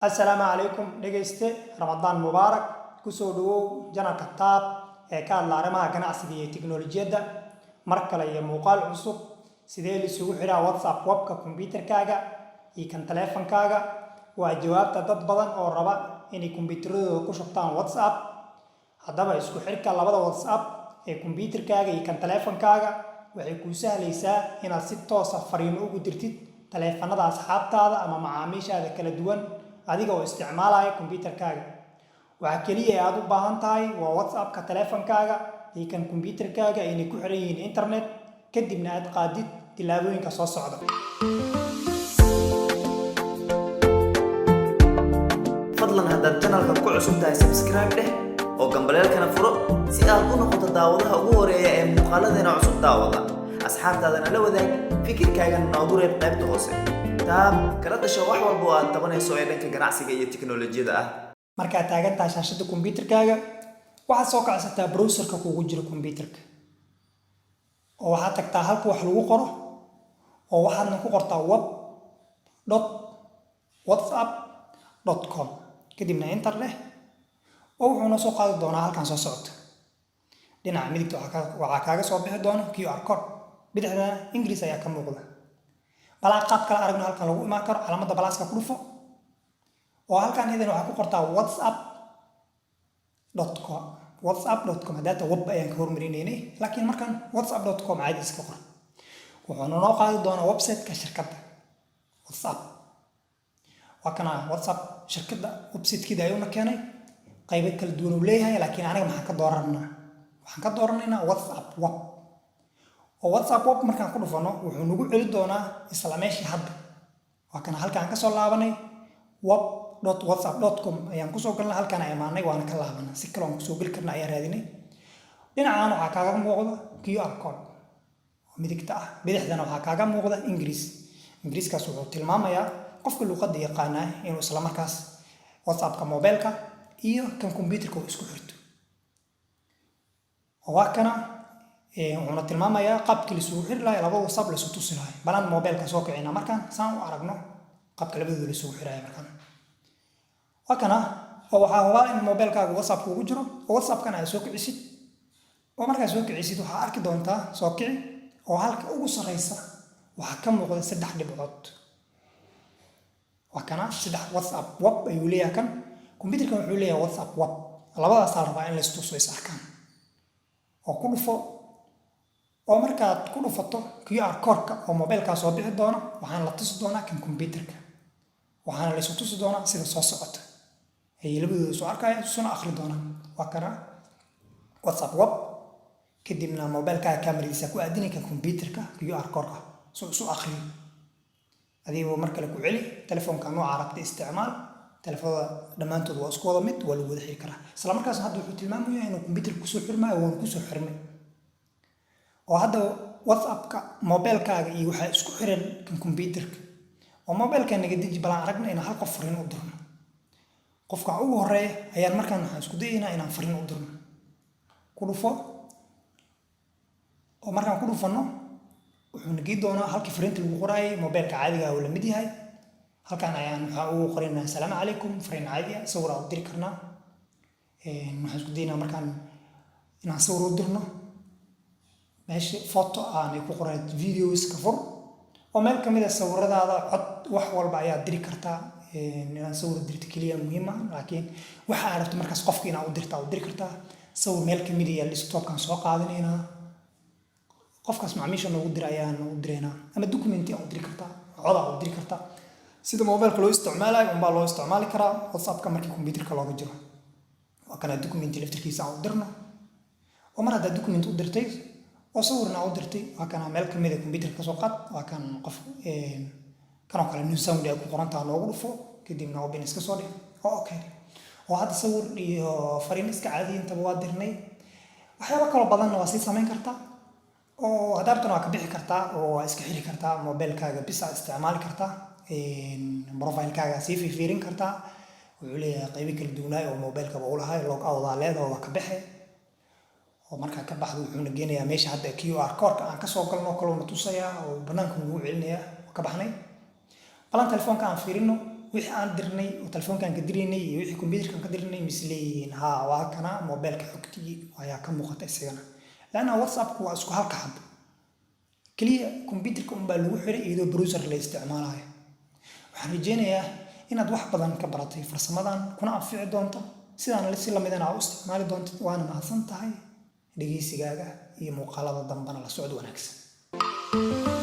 Assalaamu calaykum dhegayste, Ramadaan mubaarak. Kusoo dhawow channelka Taab ee ka hadla arrimaha ganacsiga iyo tiknoolajiyadda. Mar kale iyo muuqaal cusub. Sidee lisugu xidhaa WhatsApp webka kombiyuutarkaaga iyo kan taleefankaaga? Waa jawaabta dad badan oo raba inay kombiyuutaradooda ku shubtaan WhatsApp. Haddaba, isku xidhka labada WhatsApp ee kombiyuutarkaaga iyo kan taleefankaaga waxay kuu sahlaysaa inaad si toos ah fariimo ugu dirtid taleefanada asxaabtaada ama macaamiishaada kala duwan, adiga oo isticmaalaya kombiyuutarkaaga. Waxa keliya ee aad u baahan tahay waa WhatsApp-ka taleefankaaga iyo kan kombiyuutarkaaga inay ku xiran yihiin internet, kadibna aad qaadid tillaabooyinka soo socda. Fadlan, haddaad channelka ku cusub tahay, subscribe dheh oo gambaleelkana furo si aad u noqoto daawadaha ugu horeeya ee muuqaaladeena cusub daawada. Asxaabtaadana la wadaag, fikirkaagana noogu reeb qaybta hoose. Taab kala dasho wax walba oo aad tabanayso ee dhanka ganacsiga iyo tiknoolajiyada ah. Markaad taagan tahay shaashadda kombiyuutarkaaga, waxaad soo kacsataa browserka kugu jira kombiyuutarka, oo waxaad tagtaa halka wax lagu qoro, oo waxaadna ku qortaa web.whatsapp.com, kadibna enter dheh, oo wuxuuna soo qaadi doonaa halkan soo socota. Dhinaca midigta waxaa kaaga soo bixi doona QR code, bidixdana Ingiriis ayaa ka muuqda. Balaa qaab kale aragno halkan lagu imaan karo. Calaamadda pluska ku dhufo, oo halkan idan waxaa ku qortaa whatsapp.com, whatsapp.com. Hadaata web ayaan ka hormarinaynay, laakiin markan whatsapp.com caadi iska qor. Wuxuuna noo qaadi doonaa website-ka shirkadda WhatsApp. Waa kana WhatsApp shirkadda website-keeda ayuuna keenay. Qaybo kala duwan uu leeyahay, laakiin aniga maxaan ka dooranaa? Waxaan ka dooranaynaa WhatsApp web. Oo WhatsApp web markaan ku dhufano, wuxuu nagu celi doonaa isla meeshii hadda. Waa kana halkaan kasoo laabanay, web.whatsapp.com ayaan kusoo galnay. Halkaan imaanay, waana ka laabanay. Si kale aan kusoo geli karna ayaan raadinay. Dhinacan waxaa kaaga muuqda QR code oo midigta ah, bidixdana waxaa kaaga muuqda Ingiriis. Ingiriiskaas wuxuu tilmaamayaa qofka luuqadda yaqaanaa inuu isla markaas WhatsAppka mobilka iyo kan computerka uu isku xirto. Waa kana, wuxuuna tilmaamayaa qaabkii laisugu xiri lahay labada WhatsApp, laisu tusi lahay. Balaan mobilka soo kicina markaan saan u aragno qaabka labadooda laisugu xiraya. Markaan waa kana, oo waxaa hubaa in mobilkaaga WhatsApp kugu jiro, oo WhatsAppkana aad soo kicisid. Oo markaad soo kicisid, waxaa arki doontaa, soo kici, oo halka ugu sarreysa waxaa ka muuqda saddex dhibcood. Waa kana, saddex WhatsApp web ayuu leeyahay. Kan computerkan wuxuu leeyahay WhatsApp web. Labadaasaa la rabaa in laistuso, is arkaan. Oo ku dhufo, oo markaad ku dhufato, QR codeka oo mobilkaa soo bixi doona waxaana la tusi doonaa kan computerka, waxaana laysu tusi doonaa sida soo socota ayay labadooda soo arkaya, isuna akhri doonaan. Waa kana WhatsApp web. Kadibna mobilkaaga kameradiisa ku aadinay kan computerka QR codeka soo isu akhriyo. Adigoo mar kale ku celi, telefoonka nooca rabta isticmaal. Telefoonada dhammaantood waa isku wada mid, waa lagu wada xiri karaa. Isla markaas hadda wuxuu tilmaamayaa inuu computerka kusoo xirmaayo, waana kusoo xirmay. Oo hadda WhatsAppka mobilkaaga iyo waxaa isku xiran kan computerka. Oo mobilka naga deji, balaan aragna inaan hal qof fariin u dirno. Qofka ugu horeeya ayaan markaan waxaan isku dayaynaa inaan fariin u dirno. Ku dhufo, oo markaan ku dhufanno, wuxuu nagii doonaa halkii fariinta lagu qoraayay. Mobilka caadiga uu la mid yahay. Halkan ayaan waxaa ugu qoraynaa "Asalaamu calaykum", fariin caadi ah. Sawir aan u diri karnaa. Waxaan isku daynaa markaan inaan sawir u dirno. Meesha photo aanay ku qorayd, videos ka fur, oo meel kamid a sawiradaada, cod, wax walba ayaad diri kartaa. Inaad sawir dirto keliya muhiim ah, laakiin waxa aad rabto markaas qofka inaad u dirta u diri kartaa. Sawir meel kamid ah desktopkan soo qaadanaynaa, qofkaas macmiisha noogu dira ayaan u diraynaa, ama documenti aa u diri kartaa, codaa u diri kartaa. Sida mobilka loo isticmaalayo unbaa loo isticmaali karaa WhatsAppka markii computerka looga jiro. Waa kana documenti laftirkiisa aan u dirno. Oo mar haddaad document u dirtay oo sawirna u dirtay, waa kana, meel kamid a computerka kasoo qaad. Waa kan qof kanoo kale new sound ay ku qorantaha noogu dhufo, kadibna open iska soo dhig, oo okay. Oo hadda sawir iyo fariin iska caadiya intaba waa dirnay. Waxyaabo kaloo badanna waa sii samayn kartaa, oo hadaartana waa ka bixi kartaa, oo waa iska xiri kartaa. Mobilkaaga bisa isticmaali kartaa, profilekaaga sii fiirfiirin kartaa. Wuxuu leeyahay qaybo kala duwanaay oo mobilkaba u lahay. Log out aa leedahay, waa ka baxe. Oo markaa ka baxdo, wuxuuna geenayaa meesha hadda QR codeka aan kasoo galno kaloona tusayaa, oo banaanka nagu celinayaa. Waa ka baxnay. Balan telefoonka aan fiirino. Wixii aan dirnay oo telefoonkan ka diraynay iyo wixii computerkan ka dirnay misleeyihiin? Haa, waa kana mobilka, xogtii ayaa ka muuqata isagana, laanna WhatsAppku waa isku halka xab, keliya computerka unbaa lagu xiray iyadoo browser la isticmaalayo. Waxaan rajeynayaa inaad wax badan ka baratay farsamadan, kuna anfici doonto, sidaan si lamidana aa u isticmaali doontid. Waana mahadsan tahay dhegeysigaaga iyo muuqaalada dambana. La socod wanaagsan.